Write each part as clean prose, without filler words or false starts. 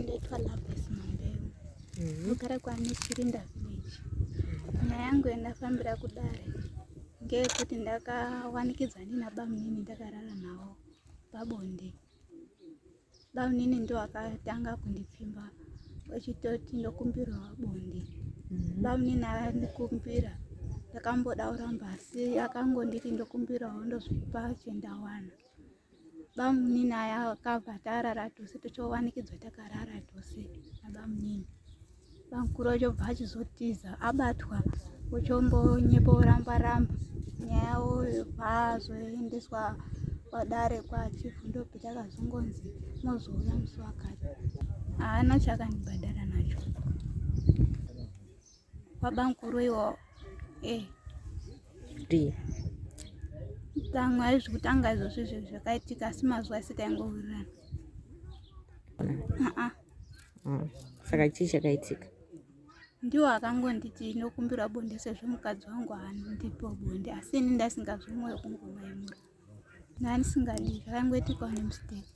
Ndoitwa Loveless Mambeu. Ndogara kwaNechirinda village. Nyaya yangu yandafambira kudare ngeyekuti ndakawanikidzwa ndina bamunini ndakarara navo pabonde. Bamunini ndo akatanga kundipfimba vachitoti ndokumbirawo bonde. Bamunini akandikumbira ndakamboda kuramba asi akangonditi ndokumbirawo ndozokupa chendawana. Bamunini aya akabva tarara tose tochowanikidzwa takarara tose nabamunini. Bamukuru vachobva achizotiza abatwa ochombonyepa oramba ramba nyaya yavo yobva azoendeswa kwadare kwachief ndopetakazongonzi mozouya musi wakati. Haana chaakandibhadhara nacho. Kwabamukuru iwo eh. Pamwe aizvikutanga izvozvo izvo zvakaitika asi mazuva ese taingowirirana. Uh-uh. Saka chii chakaitika? Ndiwo akangonditi ndokumbira bonde sezvo mukadzi wangu haandipo bonde asi ini ndasingazwi mwoyo kungovaimura. Ndandisingadi zvakangoitikawo nemistake.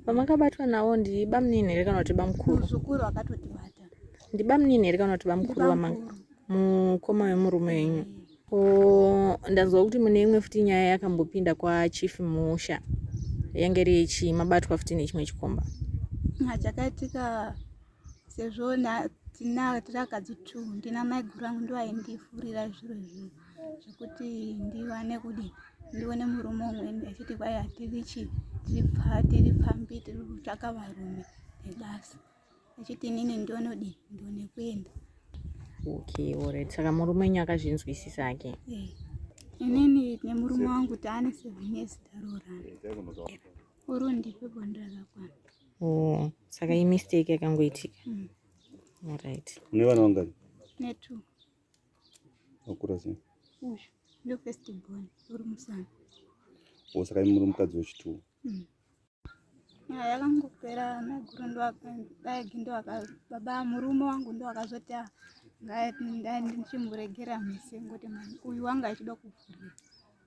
Pamakabatwa nawo ndibamnini here kana kuti bamukuru? Muzukuru akatotibata. Ndibamnini here kana kuti bamukuru vamanga? Mukoma wemurume wenyu. Ko ndanzwa kuti mune imwe futi nyaya yakambopinda kwaChief Musha. Yange iri yechii mabatwa futi nechimwe chikomba? Chakaitika sezvo tina tiri akadzi two ndina maiguru angu ndiwo aindifurira zviro izvi zvekuti ndiwane kudi ndione murume umweni achiti kwai hatiri chi tiri pfa tiri pfambi tiri kutsvaka varume nebasa achiti inini ndione kudi ndione kuenda. Okay, alright. Saka murume wenyu akazvinzwisisa hake? Eh. Inini nemurume wangu taane 7 years taroorana. Uru ndipe bonde rakakwana. Oh, saka imistake yakangoitika. Alright. Une vana vangani? Netu. Vakura sei? Uyu ndo first born uri musana. Oh, saka imi muri mukadzi wechitwo. Nyaya yakangopera maiguru ndo ndo baba murume wangu ndo akazoti ndichimuregera mese ngoti uyu wanga achida kuvhurira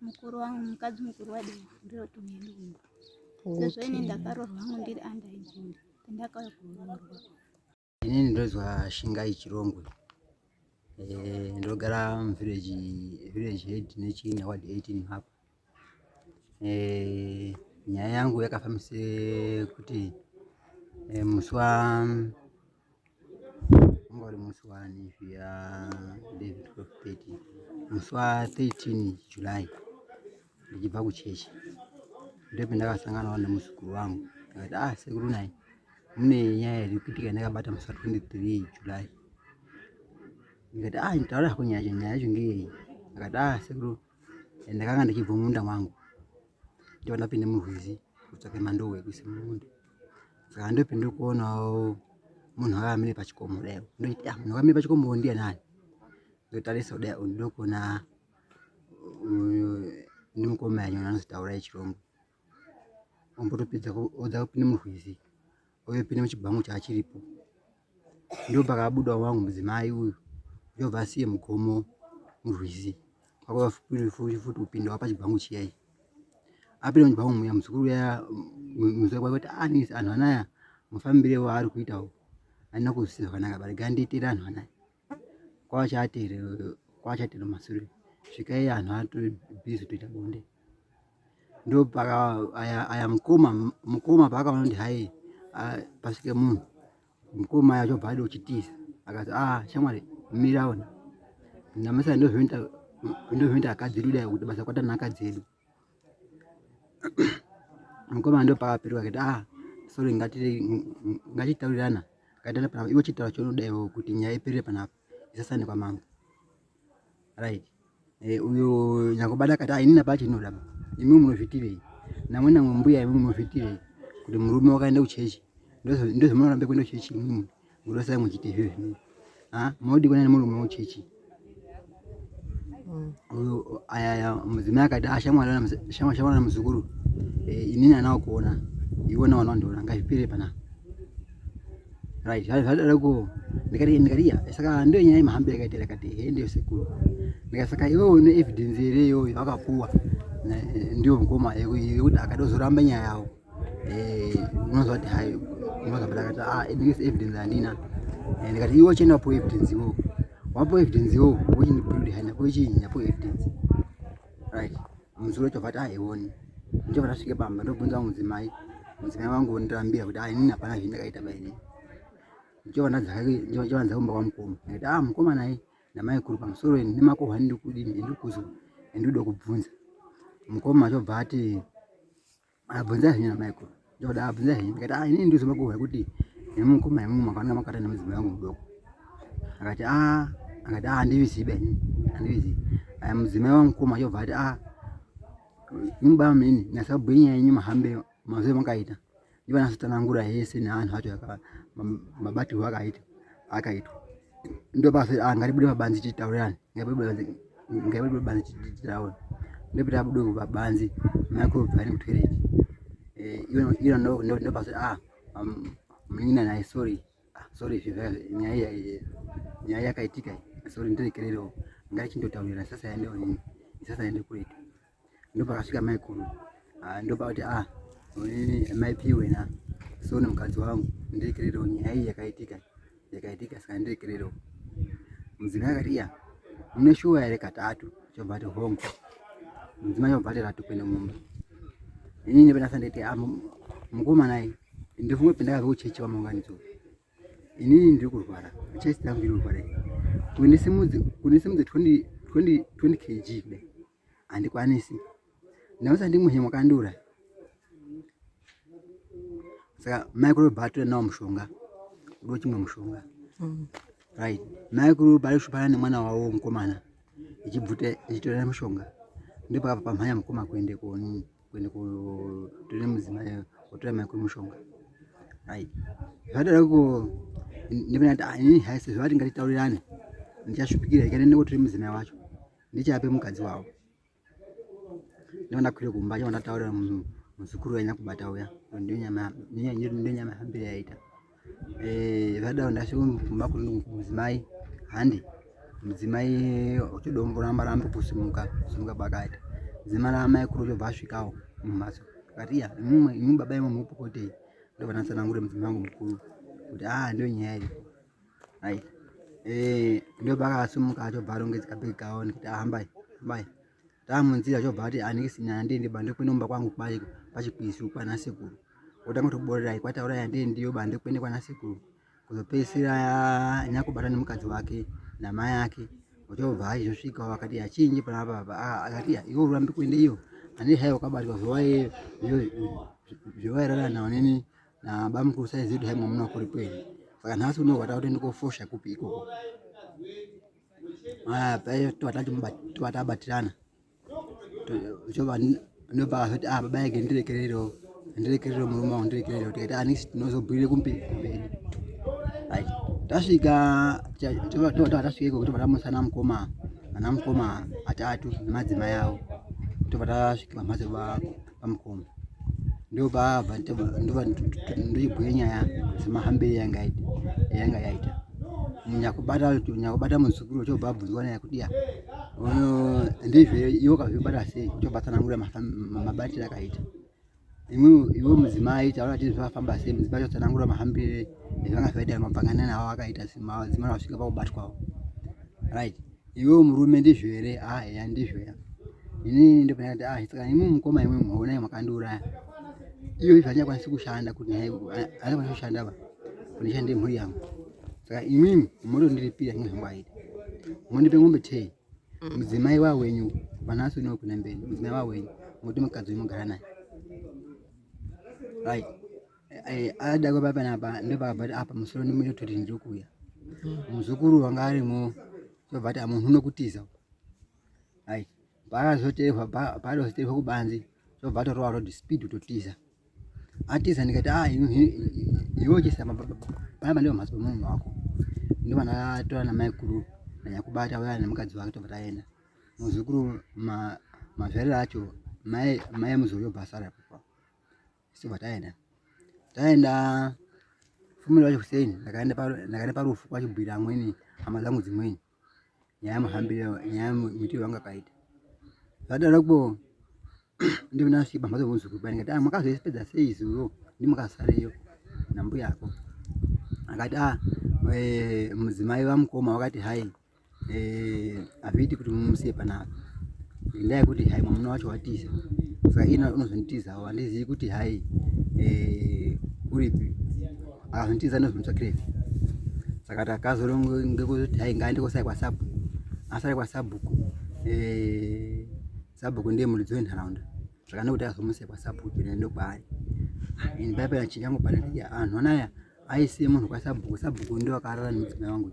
mukuru wangu mukadzi mukuru waida kuvhurira kuti uende kumba sezvo ini ndakaroorwa hangu ndiri under age pandakauya kuroorwa. Inini ndozwa Shingai Chirongwe. Ndogara muvillage village head nechina ward 18 hapa. Nyaya yangu yakafambise kuti musi wa wanga uri musi wani zviya 11 12 13 musi wa 13 July ndichibva kuchechi ndopendakasanganawo nemuzukuru wangu akati ah sekuru nai mune nyaya iri kuitika yandakabata musi wa 23 July ndikati ah taura hako nyaya yacho nyaya yacho ngeyei akati ah sekuru ndakanga ndichibva mumunda mwangu ndobva ndapinda murwizi kutsvake mandowe ekuisa mumunda saka ndopinda kuonawo munhu akamire pachikomo kudai ndoiti ah munhu akamire pachikomo ndiye nani ndotarisa kudai ndokuona ndimukoma yanyu anonzi Taurai Chirongwe ombotopedza odza kupinda murwizi oyopinda muchibhangu chaachiripo ndopakabuda wangu mudzimai uyu ndobva asiye mugomo murwizi kwakauya futi kupindawo pachibhangu chiya ichi apinda muchibhangu muya muzukuru uya muzukuru kwake kuti anisi anhu anaya mufambire waari kuita uyu andina kuzwisisa zvakanaka but gandiitira anhu anaya kwachatere kwachatere masure svikai anhu atori busy kutoita bonde ndopaka aya, aya mukoma mukoma paakaona kuti hai pasvike munhu mukoma yacho bva ade uchitiza akati ah shamwari mira ona namasa ndozvinoita ndozvinoita akadzi edu dai kuti basa kwatana akadzi edu mukoma ndopakapiruka akati ah sorry ngatitaurirana ngatitaurirana panapa iwe chitaura chaunoda iwe kuti nyaya iperere panapa isasane kwamambo right uyo nyakubada akati ah inini hapana chendinoda imwi munozvitirei namwe namwe mbuya imwi munozvitirei kuti murume wakaenda kuchechi ndozvamunorambe kuenda kuchechi imwimwi murosai muchiita izvozvo zvinei ah munodi kuenda nemurume wechechi uyo aya mudzimai akati ah shamwari shamwari muzukuru inini anawo kuona iwona wanondiona ngazvipere panapa right zvadaroko ndikati ndikati iya saka ndiyo nyaya yemahambiro yakaita ndikati he ndiyo sekuru ndikati saka iwewe une evidence here iyoyo yawakapuwa ndiyo mukoma yekuti akadozoramba nyaya yawo unozwa kuti hai Ndakabva ndakati ah ndingese evidence handina. Eh, ndikati iwe uchienda wapiwa evidence iwewe. Wapiwa evidence iwewe wochindibuda ndapiwa chinyi ndapiwa evidence. Right. Muzukuru wacho vati ah iwoni. Ndobva ndasvika pamba ndobvunza mudzimai. Mudzimai wangu wondirambira kuti ah inini hapana zvandakaita baini. Ndobva ndadzaka ndobva ndadzaka kumba kwamukoma. Ndikati ah mukoma naye namaikuru pamusoro ini nemakuhwa ndiri kudini ndiri kuzwa ndinoda kubvunza. Mukoma achobva ati abvunza zvenyu namaikuru. Ndoda abvunza zvenyu ndikati ah inini ndizvo makuhwa ekuti imi mukoma imi makanga makata nemudzimai wangu mudoko. Akati ah akati ah handivizivi ba inini handivizivi. Aya mudzimai wangu mukoma achobva ati ah imi baba munini nyasabhuye nyaya yenyu mahambe mazuva makaita. Ndivanasotsanangura yese neanhu acho mabatirwo akaita akaitwa ndopasi ah, ngatibude pabanzi titaurirane ngatibude pabanzi titaure ndopita abude pabanzi maikobva ane kutoilet eh, iro ndopasi ah munin'ina naye sorry ah, sorry nyaya nyaya yakaitika sorry ndirekererewo ngatichindotaurirana sasa yaendewo nini sasa yaende kuretu ndopakasvika maikuru ah, ndopakuti ah maipiwe na so nemukadzi wangu ndirekererewo nyaya iyi yakaitika yakaitika saka ndirekererewo mudzimai akati iya mune shuwa here katatu chobva ati hongu mudzimai chobva ati ratu kuenda mumba inini ndipandasa nditi ah, mukomana iyi ndifunge pendakabva kuchechi kwamaunganidzo inini ndiri kurwara chest yangu iri kurwara kunisimudze kunisimudze 20 20 20 kg kudai handikwanisi ndausa ndimwe mwakandura saka maikuru bhatura nawo mushonga udo chimwe mushonga mm. right maikuru paishupana nemwana wavo mukomana ichibvuta ichitorera mushonga ndopakabva pamhanya mukoma kuende koni kuende kutora mudzimai kutora maikuru mushonga right zvadaroko ndipena kuti ah, inini haisi zvavati ngatitaurirane ndichashupikira ikaende kotora mudzimai wacho ndichape mukadzi wavo ndova ndakwira kumba chava ndataurira muzukuru wenya kubata uya ndonyama hambire yaita eh, zvadaro ndasvika kumba kumudzimai handi mudzimai uchidomboramba rambe kusimuka kusimuka pakati dzimai ramai kuru chobva asvikawo mumhatso akati iya imwe baba imwe mupokotei ndobva ndatsanangura mudzimai wangu mukuru kuti aa ah, ndiyo nyaya iripo right eh ndopakasimuka achobva arongedza kabhegi kawo ndikati ahambai ah, hambai tamunzira achobva ati andikisina handiendi ba ndikuenda kumba kwangu pachikwisu kwana sekuru otanga kutoborerai kwataurai handiendiyo ba ndikuende kwana sekuru kuzopedzisira nyakubata nemukadzi wake namai ake uchobva achizosvika vakati achinji panapa apa ah, akati iwe urambi kuende iyo ane hai wakabatwa zvawairara nawo nini nabamukuru saizi yedu hai mwamuna wako uripo here saka nhasi uno wata kuti ndikofosha kupi ikoko ah, twatabatirana ndobva azoti ah baba yake ndirekererewo ndirekererewo murume wangu ndirekererewo tikati anisi ah, tinozobhuire kumbi kumberi right tasvika tasvika ikoko tobva tamusa namukoma anamukoma atatu nemadzimai avo tobva tasvika pamhatso pamukoma ndobva ndochibhuya nyaya semahambire yanga yanga yaita nyakubata nyakubata muzukuru chobva abvunzwa naye kuti ya ndizvo iwe ukazvibata sei chobva tsanangura mabatire akaita iwe mudzimai taura kuti zvafamba sei mudzimai chotsanangura mahambire zvanga zvaita mapangana nawo akaita madzimai vasvika pakubatwawo right Iwewe murume ndizvo here? Ah, eya ndizvo ya. Inini ndopandakati ah, saka imwe mukoma imwe muona makandiuraya. Iyo izvo handichakwanisi kushanda kuti handichakwanisi kushanda ba. Kundishande mhuri yangu. Saka imimi motondiripira zvimwe zvangu aita. Mondipe ng'ombe 10. Mudzimai wa wenyu vanasi uno kuna mberi. Mudzimai wa wenyu moti mukadzi wenyu mogara naye. Right. Eh, ada kwapa panapa ndopakabva apa musoro ndimutoti ndiri kuuya. Muzukuru wanga arimo Chobva ati munhu unokutiza. Right. Paakazoterwa paakazoterwa kubanze chobva atorova road speed kutotiza. Atiza ndikati ah iwe chisa panapa ndipo mhatso pemunhu wako. Ndipo ndatora namaikuru nanyakubata uya nemukadzi wake tobva taenda. Muzukuru mazvariro acho mai mai muzukuru yobva asara ipapo. Tobva taenda. Taenda fumiro wacho Hussein ndakaenda parufu kwachibhuira amweni hama dzangu dzimweni nyaya muhambire nyaya muitiro wanga kaita. Zvadaroko ndipo ndasvika pamhatso pemuzukuru paya ndikati ah makazoipedza sei zuro ndimakasareyo. nambuyako akati a ah, eh, mudzimai vamukoma vakati hai eh, hazviiti kuti mumusiye panapa ngendaa yekuti hai mwamuna wacho watiza saka iye unozonditizawo handizivi kuti hai eh, uripi akazonditiza ndozondotsvakirepi saka takazorongekuti hai ngaende kosai kwasabhuku asare kwasabhuku eh, sabhuku ndiye muridzi wenharaunda saka nekuti azomusiya kwasabhuku tinoende kwaari ini paipa chinyangu pana anhu anaya aisiye munhu kwasabhuku sabhuku ndiwo akarara nemudzimai wangu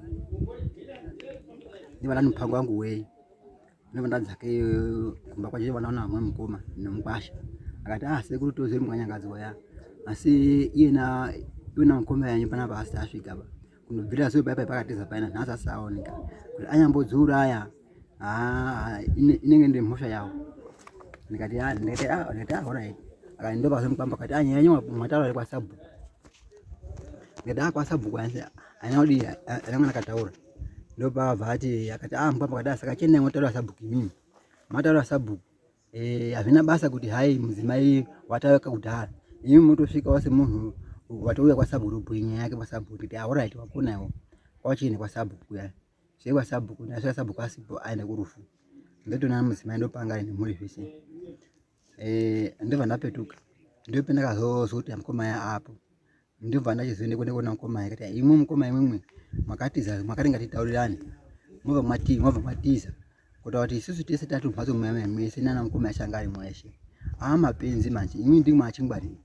ndivana mupango wangu wei ndobva ndadzake kumba kwacho vana vana vamwe mukoma nemukwasha akati ah sekuru tozive mukanyangadzwa ya asi iyena iyena mukoma yanyu panapa asati asvika pa kunobvira zuva paipa pakatiza paina nhasi asati aoneka kuti anyambodziuraya ah inenge ndi mhosva yawo ndikati ah ndikati ah ndikati ah alright akati ndopazomukwamba akati ah nyaya yenyu mwataura iri kwasabhuku ndikati ah kwasabhuku haina kudii haina mwana akataura ndopabva ati akati ah mukwamba akati ah saka chendai motaura sabhuku imimi mataura sabhuku eh hazvina basa kuti hai mudzimai wataweka kudhara imi motosvikawo semunhu watouya kwasabhuku tobhuya nyaya yake kwasabhuku ndikati ah alright wakona iwo kwachiende kwasabhuku kuya zvekwa sabhuku ndasvika sabhuku asipo aenda kurufu ndotoona mudzimai ndopanga aine mhuri zvese eh, ndobva ndapetuka ndope ndakazozoti mukoma ya apo ndobva ndachizoenda kuenda kuona mukoma yakati imwe mukoma imwimwe makatiza makati ngatitaurirane mobva mati mobva matiza kutaura kuti isusu tese tatu mhatso mwese nana mukoma yachanga ari mweshe aa mapenzi manje imwe ndimwe achingwarira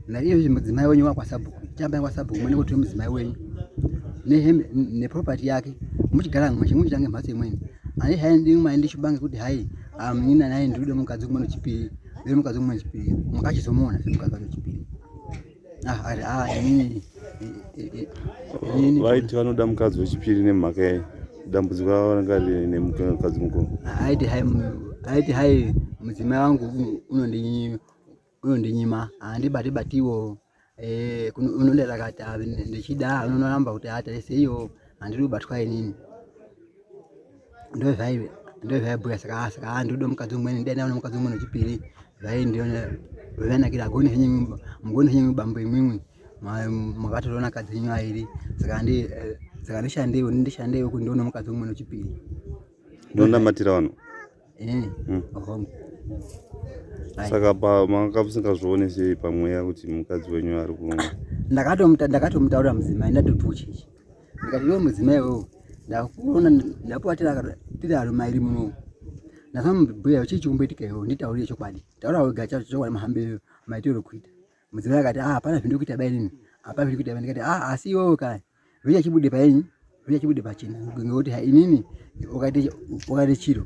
Naizvozvi mudzimai wenyu wakwasabhuku chambai kwasabhuku muone kuti mudzimai wenyu nehembe neproperty yake muchigara mumwe muchitange mhatso imweni ani hai ndimwe mai ndichibange kuti hai amunina naye ndikuda mukadzi umwe wechipiri ndiri mukadzi umwe wechipiri makachizomuona semukadzi wacho wechipiri ah ari ah inini vaiti vanoda mukadzi wechipiri nemhaka yei dambudziko ravo ranga riri nemukadzi mukuru aiti hai aiti hai mudzimai wangu unondinyi unondinyima handibati batiwo eh, unondirakata ndichida unonoramba kuti atariseiyo handidi kubatwa inini ndozvaive ndozvaibhuya saka saka handidi mukadzi umweni dai ndaona mukadzi umweni wechipiri zvainakira agoni henyu mugoni henyu bambo imwimwi makatoona kadzi henyu airi saka ndi eh, saka ndishandewo ndishandewo kuti ndione mukadzi umweni wechipiri ndonamatira vanhu inini hmm. hongu saka pamanga musingazvione sei pamweya kuti mukadzi wenyu ari ku ndakatomutaurira mudzimai ndatoti uchichi ndikati iwe mudzimai wewe ndakuona ndapuwa tiri arume airi muno ndazamubhuya chii chikumboitika iwewe nditaurire chokwadi taura wega chokwadi mahambiro maitiro ekuita mudzimai akati ah hapana zvindiri kuita bainini hapana zvindiri kuita ndikati ah asi iwewe kaya zvichachibude painyi zvichachibude pachena ngekuti inini ukaite chiro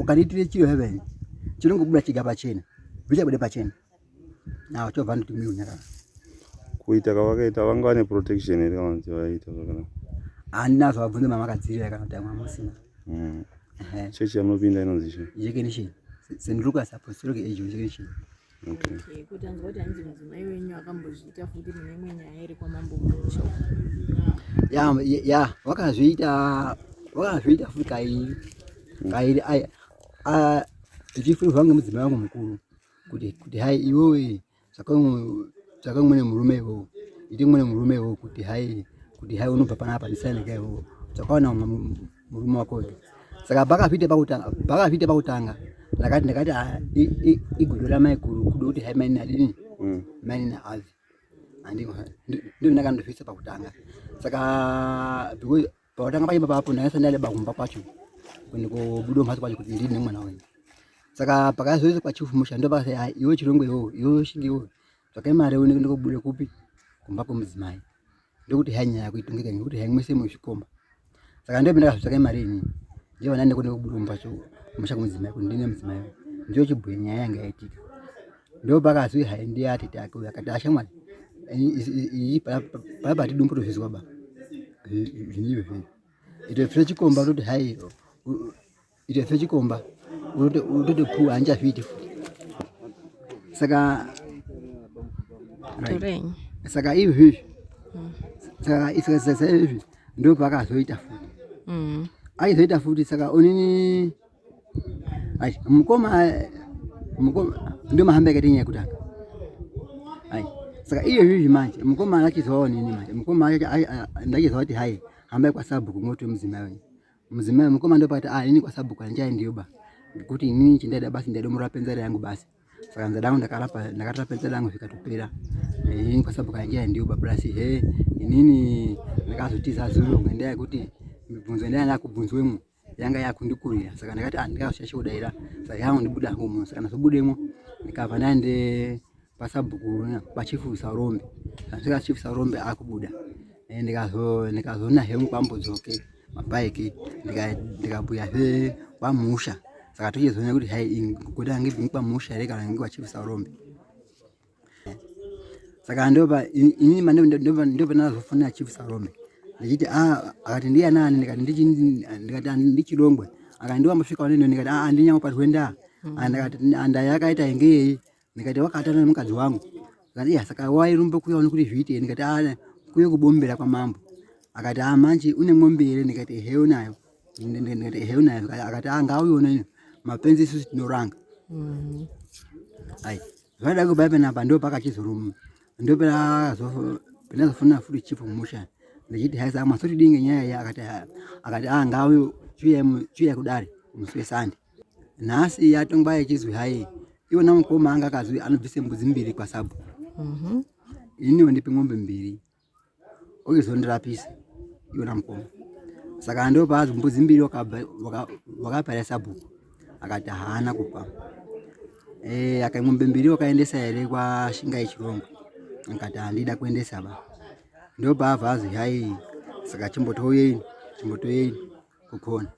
ukandiitire chiro heaven chinongobuda chega pachena zvichabude pachena nawo chobva ndoti mimi unyarara kuita kwavakaita vanga vane protection here kana kuti vaiita zvakanaka handina zvavabvunza mamakadzirira kana kuti amwe musina mm. Chechi yamunopinda inonzi chii? Jekenisheni. St. Lucas Apostolic Age Jekenisheni. Okay. Okay, kuti anzwa kuti hanzi mudzimai wenyu akambozviita futi mune imwe nyaya iri kwamambo Mucha. Ya ya wakazviita wakazviita futi kairi. Kairi ai a tichifurirwa ngemudzimai wangu mukuru kuti kuti hai iwewe tsvaka umweni murume iwewe ite umweni murume iwewe kuti hai kuti hai unobva panapa ndisaineka iwewe tsvakaona umwe murume wako saka pakazviita pakutanga pakazviita pakutanga ndakati ndakati ah, igudo ramaiguru kudo kuti hai mainini adini mm. mainini abve ndizvo ndakandozviisa pakutanga saka because pakutanga pacho papo ndaisa ndaleba kumba kwacho kuende kobuda mhatso kwacho kuti ndini nemwana wenyu saka pakazoiswa kwachifu musha ndopakati ah, iwe chirongwe iwewe iwe shingi iwewe tsvakai mari uone ndikobuda kupi kumba kwemudzimai ndokuti hai nyaya kuitongeka ngekuti hai mwese muzvikomba saka ndope ndakazvitsvaka mari ini ndiyo vana ndikone kubuda mumbatso musha kumudzimai kuti ndine mudzimai ndiyo chibhuya nyaya yanga yaitika ndopakazwi hai ndiye atete ake uyo akati ashamwari iyi paya pati dumbu tozvizwa ba zvinivyo zvezvi itopfira chikomba toti hai itofe chikomba utotopuwa handichazviiti futi saka saka izvi mm. saka saka izvi ndo paakazoita futi mm. aizoita futi saka unini ai mukoma mukoma ndo mahamba akaita nyaya yekutanga ai Saka iye izvizvi manje mukomana achizovawo nini manje mukomana ndachiziva kuti hai hambai kwasabhuku moto mudzimai wenyu mudzimai mukoma ndopati ah ini kwasabhuku handichaendiyo ba ngekuti inini chindaida basi ndaida murape nzara yangu basi saka nzara yangu ndakarapa ndakarape nzara yangu zvikatopera eh, inini kwasabhuku handichaendiyo ba plus he inini ndakazotiza zuro ngendaa yekuti mibvunzo ndayanga kubvunzwemwo yanga yakundikurira saka ndakati ah ndikazoshaisha kudaira saka yangu ndibuda hangu muno saka ndazobudemwo ndikabva ndaende pasabhuku pachifu Saurombe ndasvika chifu Saurombe akubuda eh, ndikazoona he mukwambodzoke mabhaiki ndikabhuya he kwamusha saka tochizoona kuti hai kuda ngibvi kwamusha here kana ngekwachifu Saurombe saka ndopa inini ndopa ndazofonera chief Salome ndichiti ah akati ndiye nani ndikati ndichi ndikati ndichilongwe akati ndiwambosvika wanene ndikati ah ndinyangopatwe ndaa mm. ah, ndikati ndaa yakaita ngeyei ndikati wakatana nemukadzi wangu akati iya saka wairumba kuya one kuti zviite ndikati ah kuye kubombera kwamambo akati ah manje une mombe here ndikati ehe unayo ndikati ehe unayo akati ah ngauione mapenzi isusu tinoranga mm. ai Zvada kubaya panapa ndo pakachizoruma ndo pandazofuna futi chief musha ndichiti hai saka masotidii ngenyaya iyi akati akati ah ngauye chiuya kudare musi wesande nhasi yatongwa yechizwi hai iwona mukoma anga akazwi anobvise mbudzi mbiri kwasabhuku mm-hmm. ini wandipe ng'ombe mbiri Oizondirapisa iwe namukoma. Saka ndopaazi mbudzi mbiri wakapara sabhuku akati haana kupa. Eh, aka ng'ombe mbiri wakaendesa here kwaShingai Chirongo akati handida kuendesa ba. Ndopaabva azi hai saka chimbotouyei chimbotouyei kukona.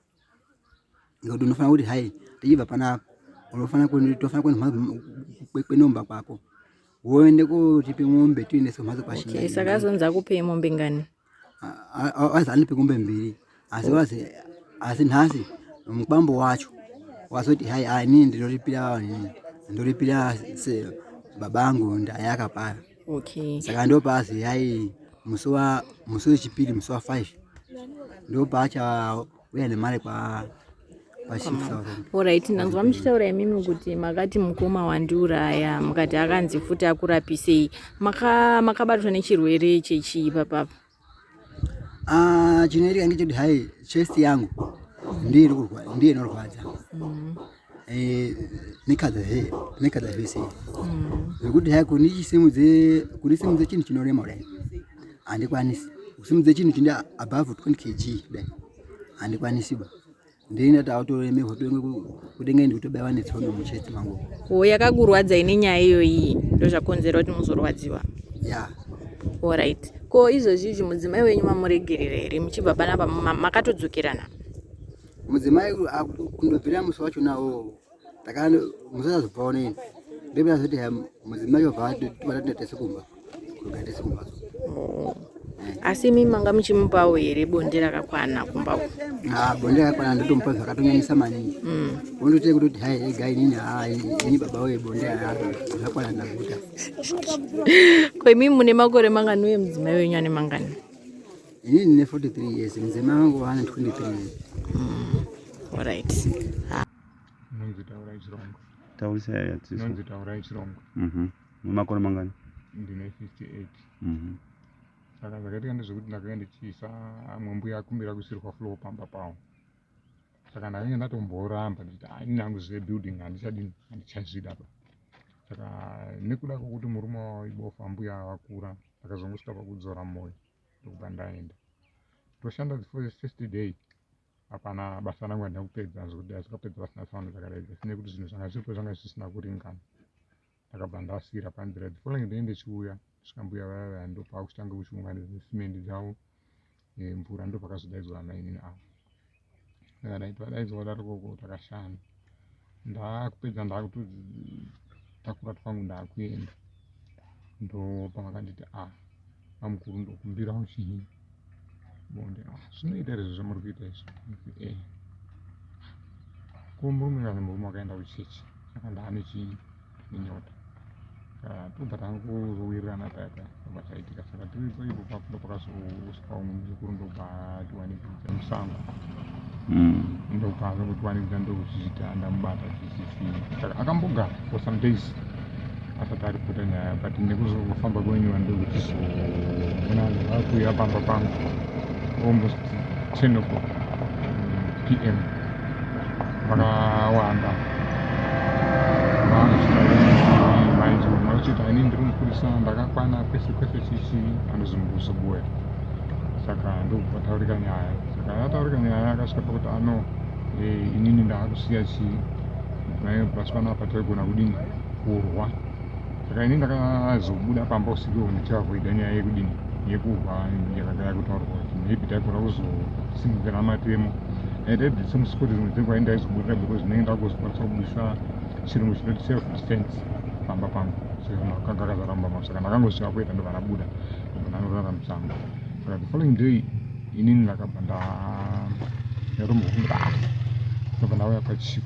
Ngekuti unofanira kuti hai tichibva panapa unofanira tofana kuenda kwenomba kwako woende kotipe mombe tiendese kumhatso kwashinga. Okay, saka azonzi akupei mombe ngani? Azi andipe mombe mbiri asi wazi asi nhasi mukwambo wacho wazoti hai hai inini ndinoripira ndoripira se babangu ndayakapara. Okay. Saka ndopazi hai musi wa musi wechipiri musi wa 5 ndopaacha uya nemari kwa Alright, ndanzwa muchitaura imimi kuti makati mukoma wandiuraya mukati akanzi futi akurapisei makabatwa nechirwere chechii papapa ah, chinoitika ngechekuti hai chest yangu ndiyo inorwadza mm. eh, nekadza zvese mm. zvekuti hai kundichisimudze kundisimudze chinhu chinorema kudai handikwanisi kusimudze chinhu chine above 20 kg kudai handikwanisi ba ndini tautoremerwa kutenge ndikutobaiwa netsono muchest mangu o yakakurwadzai nenyaya iyoyi ndozvakonzera kuti muzorwadziwa ya orit ko izvozvi izvi mudzimai wenyu mamuregerera here muchibva panapa makatodzokerana mudzimai kundobvira musi wacho nawo musazobvawo neni ndopazoti mudzimai obva tobata tese kumba kugara tese kumba oh. asi imi manga muchimupawo here bonde rakakwana kumba uko ah, bonde rakakwana ndotomupa zvakatonyanyisa maningi mm. ondoite kutoti hai ega inini ah, ini baba weye bonde zvakwana ndaguta ko imi mune makore mangani uye mudzimai wenyu ane mangani Inini ndine 43 years, mudzimai wangu ane 23 years. Mm. Alright. Nonzi Taurai Chirongo. Taurisa yaya tisu. Nonzi Taurai Chirongo. Mhm. Mm Makore mangani? Ndine 58. Mhm. Mm Saka zvakaitika ndezvekuti ndakanga ndichiisa amwe mbuya akumbira kuisirwa floor pamba pawo. Saka ndakange ndatomboramba ndichiti ah ini hangu zvebuilding handichadini handichazvida pa. Saka nekuda kwokuti murume wavo ibofa mbuya vakura ndakazongosvika pakudzora moyo. ndokubva ndaenda ndoshanda the first day hapana basa rangu handina kupedza zvekuti azvikapedza pasina tsaona dzakadaidza sine kuti zvinhu zvanga zviripo zvanga zvisina kuringana ndakabva ndasiira panzira the following day ndichiuya svika mbuya vaya vaya ndopakuchitanga kuchiunganidza simendi dzavo eh, mvura ndopakazodaidzwa amainini avo ndakadaiti vadaidzwa kudaro koko takashanda ndakupedza ndakutotakura twangu ndakuenda ndopavakanditi ah bamukuru ndokumbirawo chii bonde ah zvinoita here zvamuri kuita izvi eh ko murume kana murume wakaenda kuchechi saka ndaane chii nenyota tobva tangozowirirana paya paya ndobva chaitika saka tiripo ipo papo ndopakazosvika umwe muzukuru ndobva atiwanikidza musango hmm. ndobva azongotiwanikidza ndokuchiita ndamubata chichichi saka akambogara for some days asati aripota nyaya but nekuzofamba kwenyuwa ndokuchizoona vanhu vakuuya pamba pangu almost 10 o'clock pm vakawanda manje umwe achiti ini ndiri mupurisa ndakakwana kwese kwese chichi anozombozobuya saka ndokubva taurika nyaya saka yataurika nyaya akasvika pakuti ano eh, inini ndaakusiya chii naye plus panapa taigona kudini kurwa saka ini ndakazobuda pamba usiku uhu ndichiavoida nyaya yekudini yekurwa yakanga yakutaurwa kuti maybe taigona kuzosimudzira matemo and at the same spot dzimwe dzenguva ini ndaizobudirira because ndinenge ndakuzokwanisa kubudisa chirungu chinoti self defense pamba pangu saka akazara mumba mangu saka ndakangozviva kuita ndobva ndabuda ndobva ndanorara musango saka the following day inini ndakabva ndatombofunga ah ndobva ndauya kwachief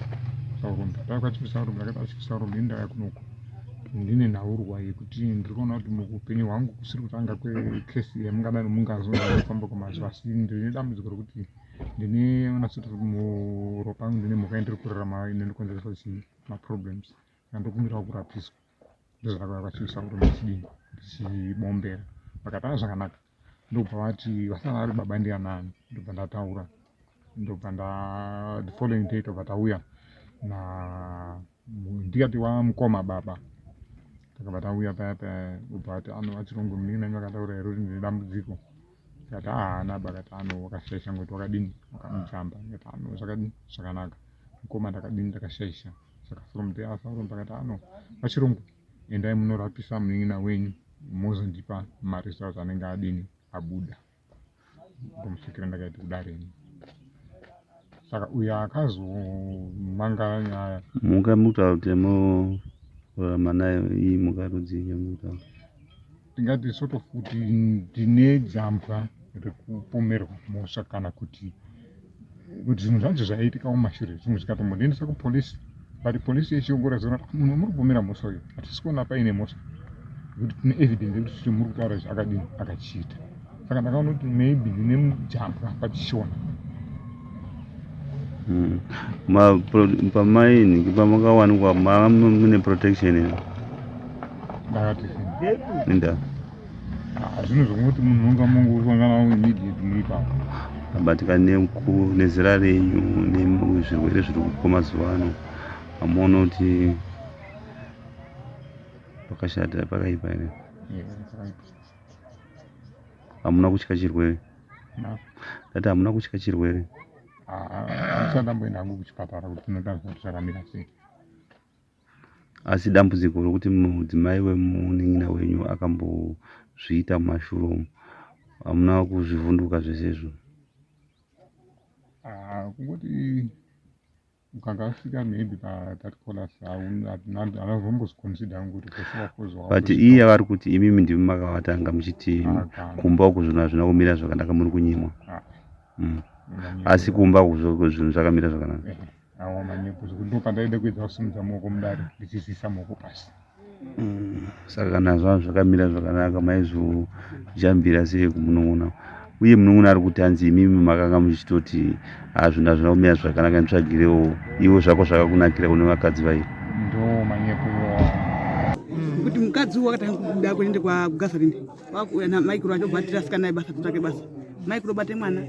Saurombe ndauya kwachief Saurombe ndakati achief Saurombe ini ndauya kunoku ndine nhaurwa yekuti ndiri kuona kuti muupenyu hwangu kusiri kutanga kwekesi yamungadani mungazoona kufamba kwemazuva asi ndine dambudziko rekuti ndine ona sort muropa angu ndine mhuka yandiri kurarama inondikonzeresa chii maproblems saka ndokumbirawo kurapiswa ndozvakauya kwachief Saurombe ndichidini ndichibombera vakati a zvakanaka ndobva vati vasara vari baba ndianani ndobva ndataura ndobva nda the following day tobva tauya na ndikati wamukoma baba takabva tauya paya paya obva ati ano achirongo munin'ina wenyu akataura here kuti ndine dambudziko tikati haana ba akati ano wakashaisha ngoti wakadini wakamujamba ndikati ano zvakadini zvakanaka mukoma ndakadini ndakashaisha saka from there asauromba akati ano vachirungu endai munorapisa munin'ina wenyu mozondipa maresults anenge adini abuda ndomusvikira ndakaita kudareni saka uyo akazomangara nyaya mhuka mukutaura kuti murarama nayo iyi mhuka rudzii yamukutaura tingati sort of kuti ndine jambwa rekupomerwa mhosva kana kuti kuti zvinhu zvacho zvaiitika mumashure zvimwe zvikatombondiendesa kupolisi but polisi yechiongorora zvoona kuti munhu muri kupomera mhosva uyu hatisi kuona paine mhosva nekuti tine evidence yekuti titi muri kutaura izvi akadini akachiita saka ndakaona kuti maybe ndine mujambwa pachishona hmm. pamaini pamakawanikwa mava mune protection here ndakati inda ah, zvinhu zvekungoti munhu unonga mungosangana immediate muri ipapo abatika nezera renyu nezvirwere zviri kuko mazuva ano amuona kuti pakashata pakaipa here hamuna kutya chirwere ndati hamuna kutya chirwere handisati ndamboenda hangu kuchipatara kuti tinotarisa kuti zvakamira sei Asi dambudziko rokuti mudzimai wemunin'ina wenyu akambozviita mumashure umu hamuna kuzvivhunduka zvese izvo? Ah, kungoti ukanga asvika maybe pathat colas haunazomboziconsider kuti but iye vari kuti imimi ndimi makavatanga muchiti kumba uku zvinhu hazvina kumira zvakanaka muri kunyimwa ah. mm. asi kumba uku zvinhu zvakamira zvakanaka eh. Awa manyepo zvekuti ndopandaida kuedza kusimudza maoko mudare ndichizviisa maoko pasi. Mm, saka kana zvava zvakamira zvakanaka maizojambira sei kumunun'una uye munun'una ari kuti hanzi imimi makanga muchitoti hazvinhu hazvina kumira zvakanaka nditsvagirewo iwe zvako zvakakunakira kune vakadzi vairi ndo manyepo iwawo kuti mukadzi uyu wakatanga kubuda kuende kwakugazarini wakuuya namaikuru acho obva ati naye basa titsvake basa maikuru obate mwana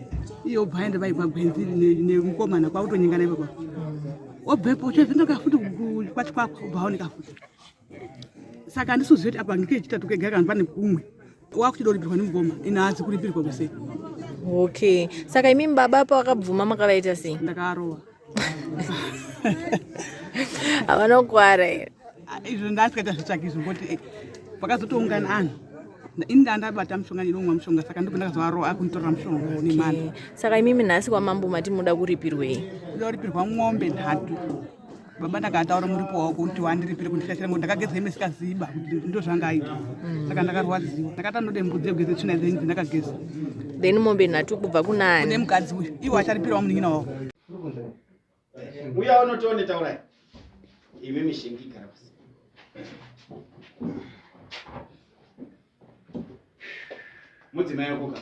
iye obva aenda vai kwagwenzi nemukomana kwakutonyengana ipapa obvepo chozindoka futi kwachikwakwa obva aoneka futi saka handisi kuziva kuti apa ngekechitatu kega kana pane kumwe wakuchida kuripirwa nemukoma ini haasi kuripirwa kwese okay saka imimi baba pavakabvuma makavaita sei ndakarova havana kukwara here ah, izvo ndasikaita zvitsvaki izvo ngoti eh, pakazotoungana anhu ini ndandabata mushonga ndinomwa mushonga saka ndipo ndakazovarowa akunditorera mushonga nemana saka imimi nhasi kwamambo mati muda kuripirwei muda kuripirwa mombe nhatu baba ndakataura muripo wako kuti wandiripire kundishashira ngokuti ndakageza hembe sikaziba kuti ndozvanga aita mm. saka ndakarwadziwa ndakati andode mbudzi yekugeza tsvina dzenyu dzindakageza then mombe nhatu kubva kunani kune mukadzi uyu iwo acharipirawo munin'ina wavo uya unotione taurai imi mishingi gara pasi mudzimai wakoka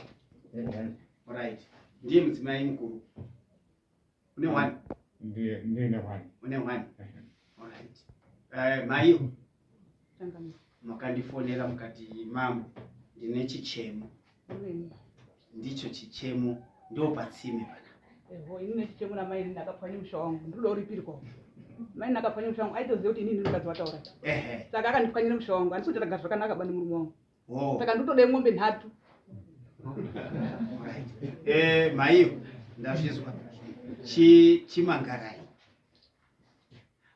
right ndiye mudzimai mukuru une one ndine one une one alright eh, maiyo Makandifonera mukati mambo ndine chichemo. Ndicho chichemo ndopatsime pana. Eho, ini nechichemo namai ndakapwanya musha wangu. Ndinoda uripirwa. Mai ndakapwanya musha wangu aitoziva kuti inini mukadzi wataura. Ehe. Saka akandipwanyira musha wangu. Handisi kuti zvakanaka bani murume wangu. Oh. Saka ndotode mombe nhatu. Right. Eh, maiyo ndazvizwa. Chi chimangarai.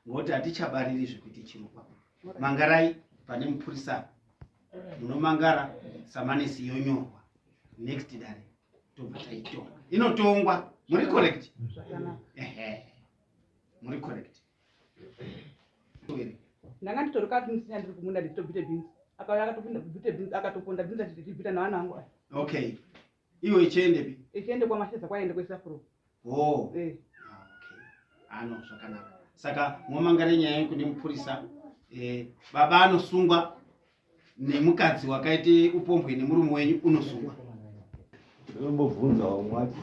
Ngokuti hatichabariri zvekuti chirukwa. Mangarai pane mupurisa apa. Munomangara samanesi yonyorwa. Next dare tobva taitonga. Inotongwa. Muri correct? Zvakanaka. Ehe. Muri correct. Ndanga nditori kati musinya ndiri kumunda ndichitobvite bhinzi. Akauya akatopinda kubvite bhinzi akatoponda bhinzi achitibvita nevana vangu aya. Okay. Iwe ichiendepi? Ichiende kwaMashedza kwaiende kuisa furo. Oh. Eh. Ah, okay. Ano zvakanaka. Saka momangare nyaya yenyu kune mupurisa. Eh, baba anosungwa nemukadzi wakaite upombwe nemurume wenyu unosungwa. Ndinombobvunza vamwe vati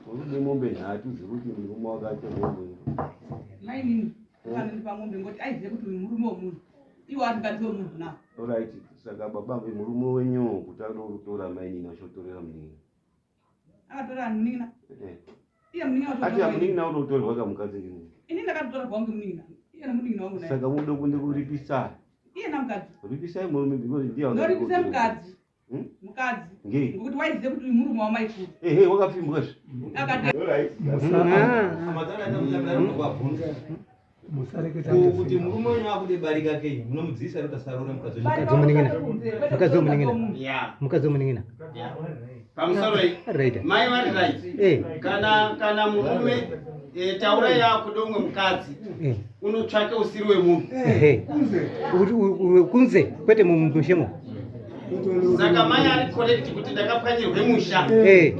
urikude mombe nhatu dzekuti murume wakaita mombe. Mainini vanondipa mombe ngoti aizive kuti uyu murume wemunhu. Iwo ari mukadzi wemunhu now. Alright, saka baba murume wenyu kuti anoda kutora mainini achotorera munin'ina. Akatora munin'ina. Eh. Iye munin'ina wacho. Ati munin'ina unotorwa kamukadzi ngini. Ini ndakatotora kwangu munin'ina. Iye nemunin'ina wangu naye. Saka munoda kuenda kuripisa. Iye namukadzi. Ripisai murume because ndiye Ndoripisa mukadzi. Hmm? Mukadzi. Ngei? Ngokuti waiziva kuti uyu murume wamaikuru. Ehe, wakapfimbwa zve. Akati Alright. Musareketa kuti murume wenyu akude barika kei munomudzidzisa kuti asaroore mukadzi wenyu. Mukadzi wemunin'ina. Mukadzi wemunin'ina. Yeah. Mukadzi wemunin'ina. Yeah. Pamusoro iyi. Right. Mai vari right. Eh. Kana kana murume eh, taurai yakuda umwe mukadzi Eh. unotsvake usiri wemunhu. Ehe. Kuti kunze kwete mumushemo. Saka mai ari correct kuti ndakapwanyirwe musha. Eh.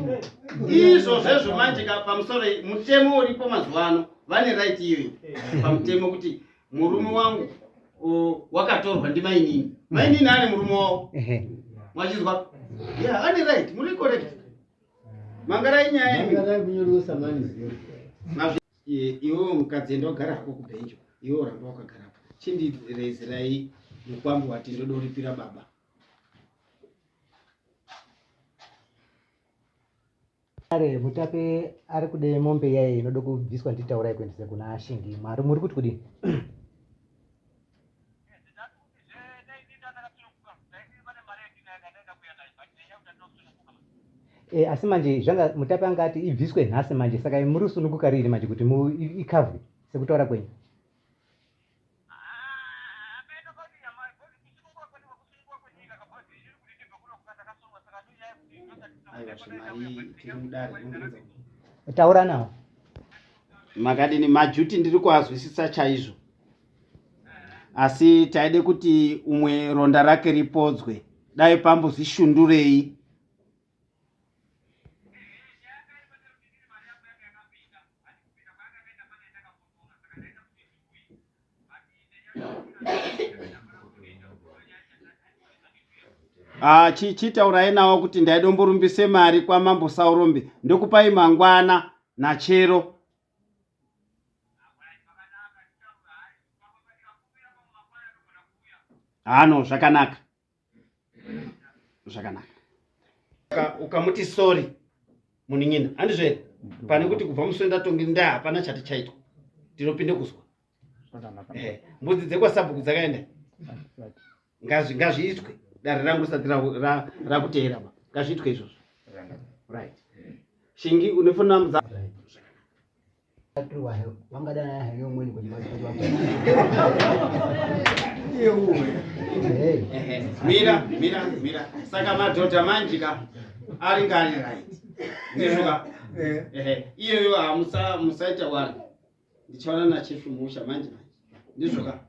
Izvo zvezvo manje ka pamusoro iyi mutemo uripo mazuva ano vane right iyoyo pamutemo kuti murume wangu wakatorwa ndimainini. Mainini ane murume wavo. Ehe. Mwachizwa? Yeah, ane right, muri correct. Mangarai nyaya imi. Mangarai kunyoresa mani zero. Iwewe mukadzi enda wagara hako kubhenjo, iwewe ramba wakagarapo. Chindirezerai mukwambo wati ndoda kuripira baba. Are mutape ari kude mombe iyaye inoda kubviswa nditaurai kuendesa kuna Shingi. Mwari muri kuti kudini? E, asi manje zvanga mutape anga ati ibviswe nhasi manje saka muri kusununguka riini manje kuti ikavwe sekutaura kwenyu? Aiwa zvemari tiri mudare Taura nawo. Makadini majuti ndiri kuazwisisa chaizvo. Asi taide kuti umwe ronda rake ripodzwe. Dai pambozvishundurei. Ah, chitaurai nawo kuti ndaidomborumbise mari kwamambo Saurombe ndokupai mangwana nachero. Hano zvakanaka. Zvakanaka. Ukamuti sorry munin'ina handizvo here? Pane kuti kubva musi wendatongi ndaa hapana chati chaitwa. Ndinopinde kuzwa. Eh, mbudzi dzekwasabhuku dzakaenda. Ngazviitwe. Dare rangu risati rakuteera ba. Ngazviitwe izvozvo. Right. Shingi une phone number dza Mira, mira, mira. Saka madhodha manje ka ari ngari right. Ndizvo ka? Ehe. Iyoyo hamusa musaita wari. Ndichaona na chief Musha manje manje. Ndizvo ka?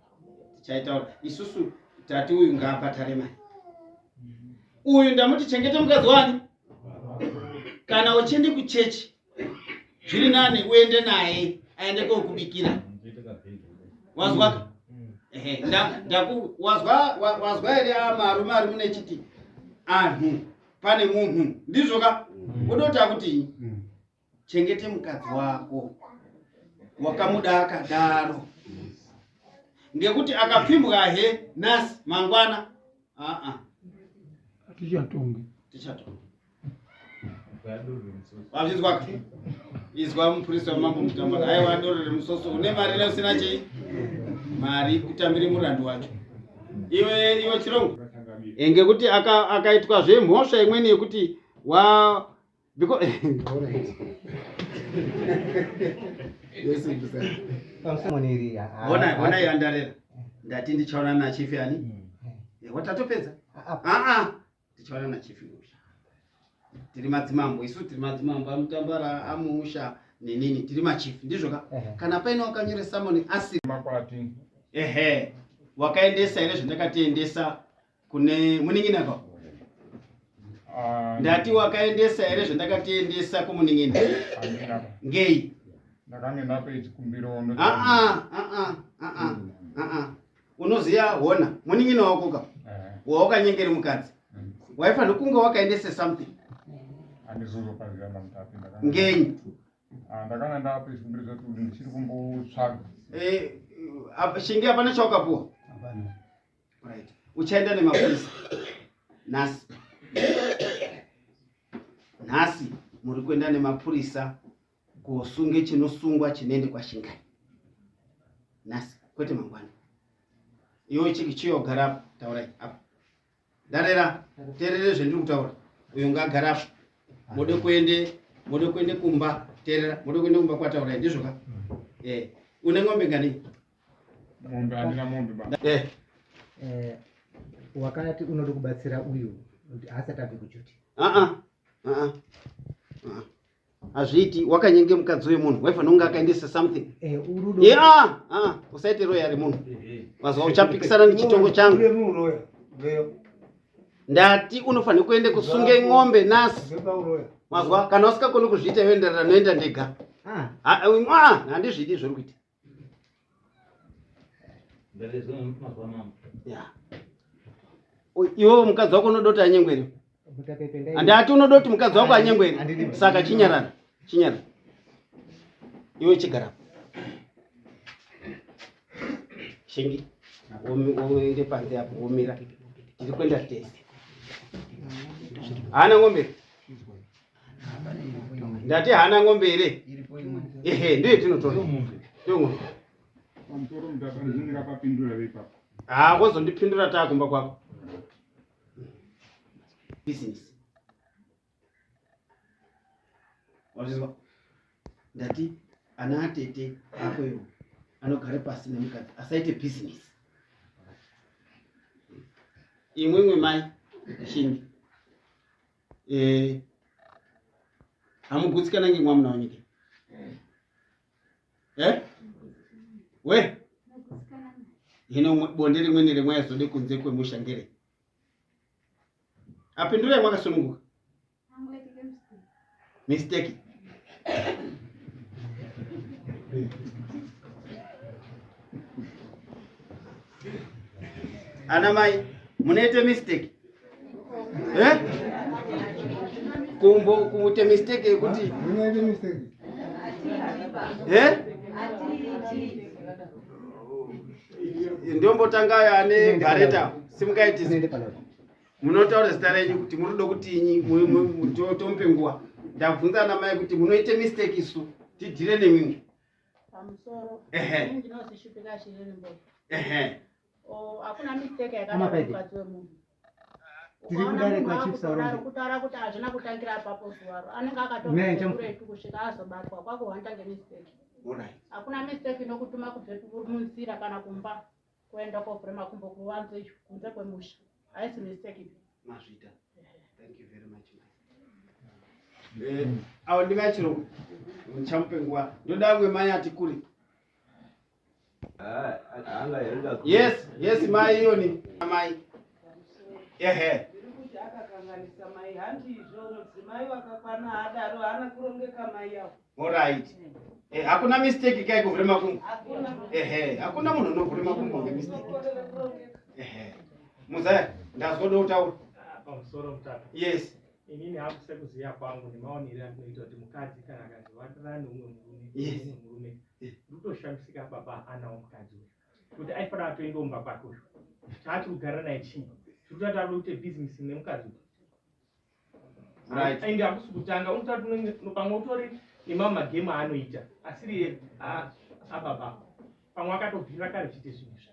Tichaitaura. Isusu tati uyu ngaapatare mari. Uyu ndamuti chengeta mukadzi wani. Kana uchiende kuchechi zviri nani uende naye aende kokubikira. Wazwa ka? Ehe, ndaku wazwa wazwa here marume ari mune chiti anhu pane munhu ndizvo ka? Wodoti akuti chengete mukadzi wako wakamuda akadaro. Ngekuti akapfimbwa he nasi mangwana aa Tichatonge. Tichatonge. Wazvinzwa izwa mupurisa wamambo Mutambara. Aiwa doro remusoso une mari neusina chii? Mari kutambire murandu wacho. Iwe iwe Chirongo. Eh, ngekuti akaitwa zve mhosva imweni yekuti wa because Yes, Ona ona yandarera. Ndati ndichaona na chief yani. Eh, watatopedza. Ah ah. Tichaona na chief Musha. Tiri madzimambo isu tiri madzimambo amutambara amusha nenini tiri machief ndizvo ka? Kana paine wakanyore summon asi makwati. Ehe. Wakaendesa here zvandakatiendesa kune munin'ina ko? Ah, Ndati wakaendesa here zvandakatiendesa kumunin'ina? Handina. Ngei? Ndakange ndape chikumbiro ndo. Ah ah ah ah ah ah. Unoziya hona munin'ina wako ka? Eh. Wawakanyengere mukadzi. Waifanira kunge wakaendesa something. Handizozopaziva ndamutapi ndakanga. Ngenyi? Ah, ndakanga ndape chikumbiro chekuti ndichiri kumbotsvaga. Eh, shingi hapana chawakapuwa. Hapana. Right. Uchaenda nemapurisa nhasi. Nhasi muri kuenda nemapurisa kosunge chinosungwa chinoende kwaShingai. Nhasi kwete mangwana. Iwe chiki chiyogara apo taurai apo. Ndarera terere zvendiri kutaura. Uyo ngaagara apo. Mode kuende mode kuende kumba terera mode kuende kumba kwataurai ndizvo ka? Eh. Une ng'ombe ngani? Mombe handina mombe baba. Eh. Eh, wakati unoda kubatsira uyu kuti haasati abve kujuti. Ah ah. Ah ah. Hazviiti wakanyenge mukadzi wemunhu waifanira kunge akaendesa something. Eh, urudo. Yeah, ah, usaite roya remunhu. Wazwa uchapikisana nechitongo changu. Ndati unofanira kuende kusunge ng'ombe nasi. Wazwa kana usikakoni kuzviita iwe ndarira noenda ndega. Ah. Ah, ah, handizvidi zviri kuita. Yeah. Iwewe mukadzi wako unoda kuti anyengwe here? Handati unoda kuti mukadzi wako anyengwe here? Saka chinyarara, chinyarara. Iwe chigara. Shingi, uende panze apo womira. Tiri kuenda tese. Haana ng'ombe. Ndati haana ng'ombe here? Ehe, ndiyo tinotora. Ndiyo ng'ombe. Pamusoro mutapa ndingapapindura ipapo. Ah, wozondipindura taakumba kwako. Business. Wazvizwa? Ndati ana atete ako iwo anogara pasi nemukadzi asaite business. Imwimwe mai Shingi. Eh, hamugutsikana ngemwamuna wenyu ke? Eh? We? Hino bonde rimweni remwaizode kunze kwemusha ngere? Apindurai mwakasununguka. Mistake. Ana mai munoite mistake. Eh? Kumbo kuite mistake yekuti munoite mistake. Eh? Ndombotanga ane gareta simukaitisi. Munotaura zita renyu kuti muri kuda kutinyi tomupe nguva. Ndabvunza ana mai kuti munoite mistake isu tidhire nemimwe. Pamusoro. Ehe. Ini ndinozishupika chiriri mboto. Ehe. Oh, hakuna mistake Ama yakadaro paide. mukadzi wemunhu. Tiri Ukaona kudare munhu kwa Chief akutodaro, Saurombe. kutaura kuti hazvina kutangira apapo zuwaro. Anenge Mimi akatobva nichamu- kuretu kusvika azobatwa kwakuhwanda ngemistake. Alright. Hakuna mistake inokutuma kubve munzira kana kumba kuenda kovhura makumbo kuvanze icho kunze kwemusha. Haisi mistake ipi. Mazvita. Thank you very much. Eh, awo ndimai Chirungu. Ndichamupe nguva. Ndoda kumwe mai ati kure. Yes, yes mai iyoni mai. Ehe. Kuti akakanganisa mai handizvo mudzimai wakakwana haadaro haana kurongeka mai avo. Alright. Eh, hakuna mistake kai kuvhura makumbo. Hakuna. Ehe, hakuna munhu unovhura makumbo ngemistake. Unokorera kurongeka. Ehe. Muzaya, ndazwa kutaura. Pamusoro mutatu. Yes. Inini hangu sekuziya kwangu nemaonero andinoita kuti mukadzi kana akanzi watorana neumwe murume, Yes. neumwe murume, ndinotoshamisika baba anawo mukadzi uyu. Kuti aifanira atoenda kumba kwake uyu. Chaati kugara naye chii? Zviri kuti ari kuita business nemukadzi uyu. Right. Ende hakusi kutanga unotati unenge pamwe utori nemamwe magemu aanoita asiri ababa. Pamwe akatobvira kare chiite zvinhu izvi.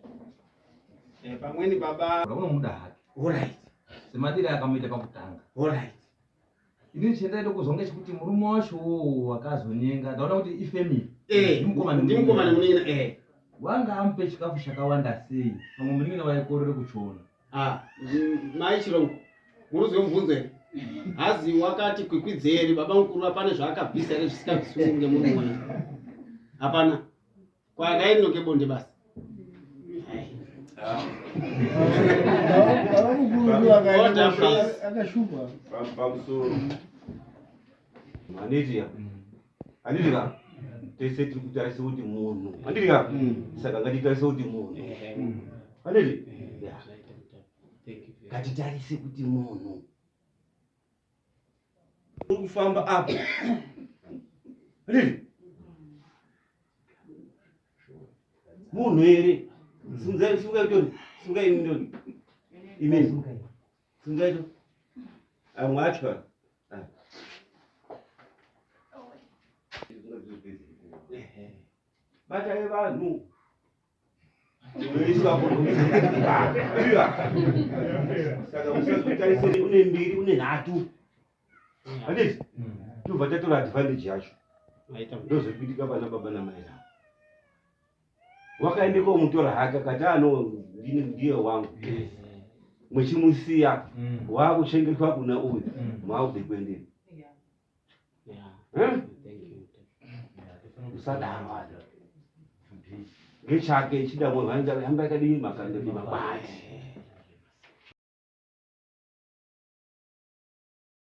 Eh, pamweni baba unomuda hake. Alright. Semadire akamuita pakutanga. Alright. Ini chendaida kuzwa ngechekuti murume wacho uwowo wakazonyenga ndaona kuti ifamily. Eh, Ndimukoma ndimukoma nemunin'ina eh. Wanga amupe chikafu chakawanda sei? Pamwe munin'ina waikorere kuchiona. Ah, mai Chirongo, muruzi wemubvunzo here? Hazi wakati kwikwidzei here baba mukuru hapana zvaakabvisa here zvisikabviswi ngemunhu mwana? Hapana. Kwakainoke bonde basi. Order, please. Akashupa. Pamusoro. Handiti ya. Handiti ka. Tese tiri kutarisa kuti munhu. Handiti ka. Saka ngatitarise kuti munhu. Handiti? Ya. Ngatitarise kuti munhu. Uri kufamba apo. Handiti? Munhu here? Sungai sungai toni. Sungai imi toni. Imi. Sungai to. Amwe atya. Ah. Batai vanhu. Saka musazvitarise une mbiri une nhatu. Handiti? Tobva tatora advantage yacho. Ndozvekuitika pana baba namai ava. Wakaende komutora hake akati ano ndini ndiye wangu. Mwechimusiya wakuchengetwa kuna uyu maakubve kuendeni. Usadaro ada. Ngechake chida mwe hamba yakadii makanda makwati.